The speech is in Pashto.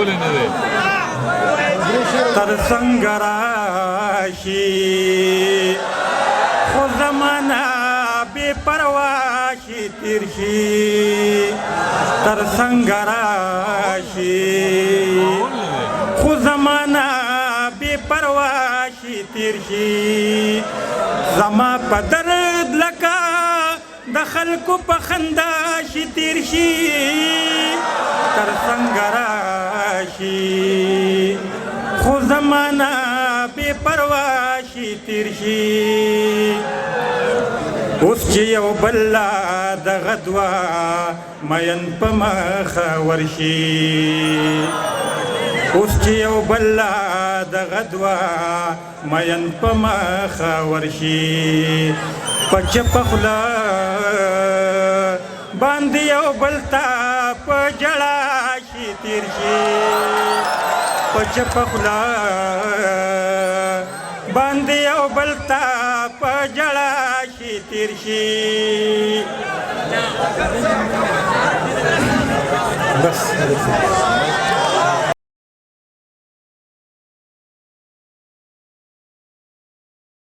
ولې نه دی؟ تر څنګه راشي، خو زمانہ بے پروا شي تیر شي. تر څنګه راشي، خو زمانہ بے پروا شي تیر شي. زما په درد لکه د خلکو په خندا شي تیر شي. تر څنګه راشي، خو زمانہ بے پروا شي تیر شي. اوس چې یو بل د غدوا مین په مخ ورشي، اوس چې یو بل د غدوا مین په مخ ورشي، په چپه خوله باندې یو بل ته په ژړا شي تیر شي. په چپه خوله باندې یو بل ته په ژړا شي تیر شي. بس.